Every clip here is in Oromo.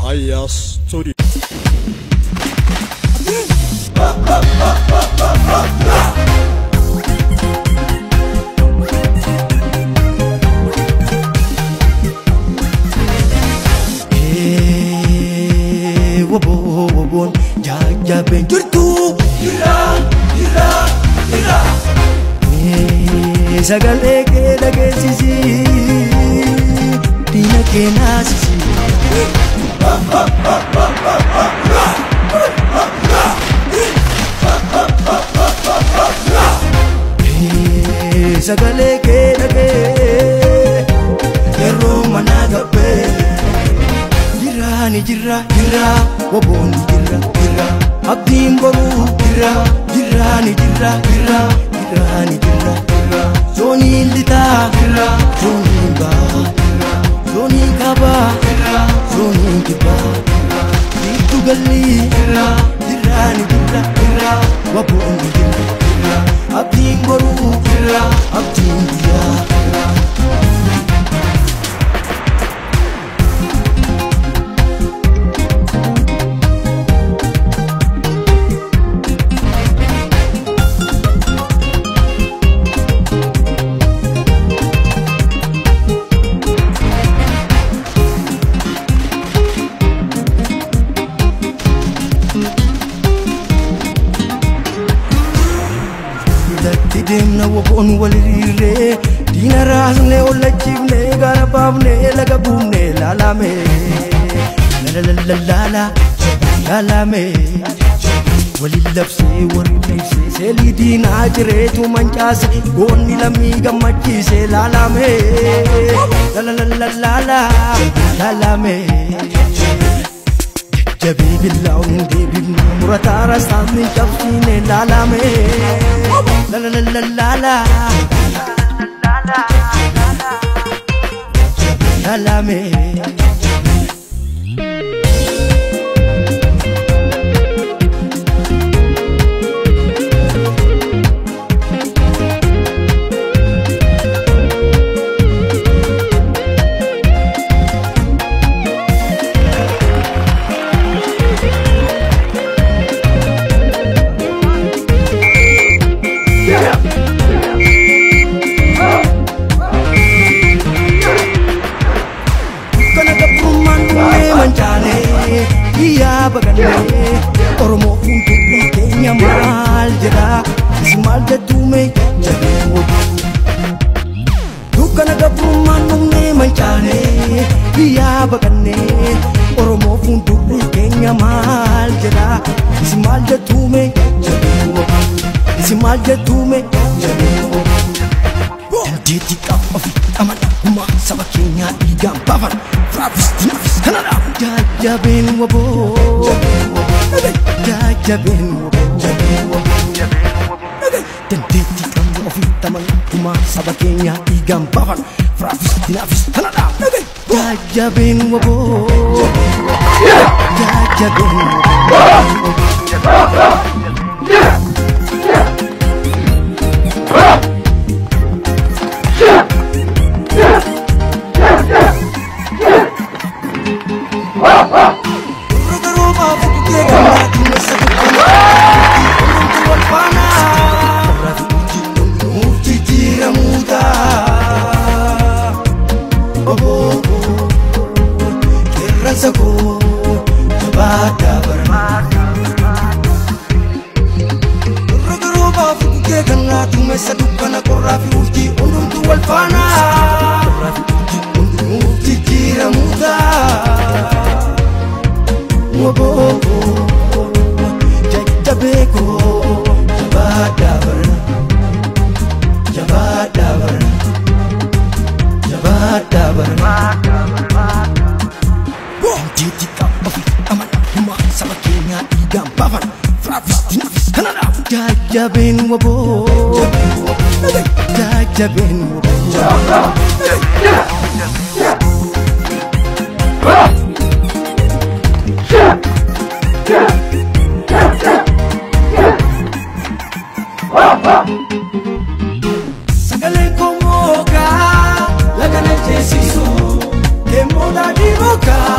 Ayas Studio. Wobon jajjaben jirtu jira jira jira sagalee kee dhageessisi diina kee naasisi. Sagalee kee dhagee yeroo manaa gabbee. Jirani jira jira wobon jira jira abdiin boru jira jirani jira jira jirani jira jira zooniin lixaa jira zooniin bahaa jira zooniin kaabaa jira zooniin kibbaa jira giddu galli jira jirani jira jira wobon jira jira abdiin boru jira abdiin guyyaa jira. Deemna woboon wal hiriirree diina raasne ollachiifne gaara baafne laga buufne laalame lalalala laalame waliin labsee waliin ibsee seelii diinaa jireetu mancaase goonni lammii gammachiise laalame lalalala laalame. Jajjabee billaa'uun deebifne murataa rasaasni cabsiine laalame la la la la laalame. Oromoo fuuldurri keenya maal jedha isin maal jettuume jajjabee woboo dukkana gabrummaan dhumnee mancaane biyyaa baqanne Oromoo fuuldurri keenya maal jedha isin maal jettuume jajjabee woboo isin maal jettuume jajjabee woboo. Dandeettii qabu ofitti amana gumaa saba keenyaa dhiigaan baafan firaafis diinaafis kana dhaabu. Jajjabeen woboo jajjabeen woboo dandeettii qabu ofitti amana gumaa saba keenyaa dhiigaan baafan firaafis diinaafis kana dhaabu. Jajjabeen woboo jajjabeen woboo. Jajjabeen woboo jajjabeen woboo. Sagalee koo moogaa laga na ceesisu deemuudhaa dhiiroogaa.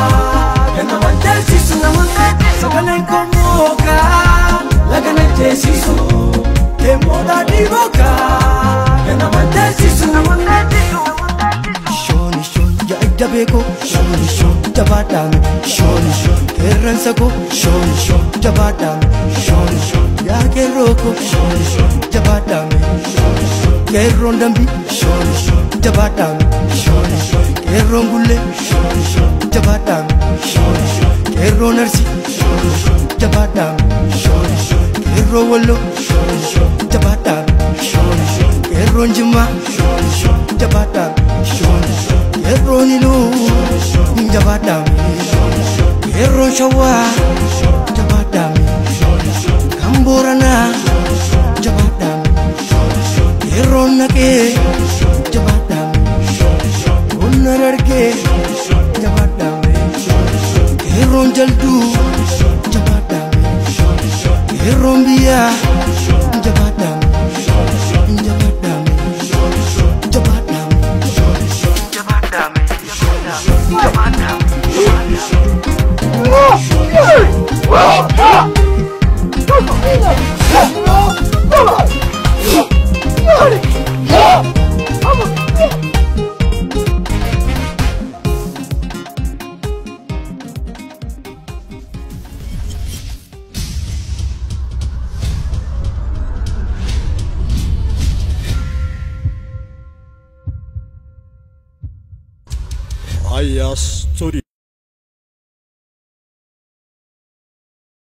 Jabaadhaame shooni qeerransa koo shooni jabaadhaame shooni yaa qeerroo koo shooni jabaadhaame qeerroon dambii shooni jabaadhaame shooni qeerroon gullee shooni jabaadhaame shooni qeerroon arsii shooni jabaadhaame shooni qeerroo walloo shooni jabaadhaame shooni qeerroon jimmaa shooni jabaadhaame shooni qeerroon iluu jabaadhaame qeerroon shawaa jabaadhaame kan booranaa jabaadhaame qeerroon naqee jabaadhaame qonna dargee jabaadhaame qeerroon jalduu jabaadhaame qeerroon biyyaa jabaadhaame jabaadhaame jabaadhaame jabaadhaame jabaadhaame. Ajasta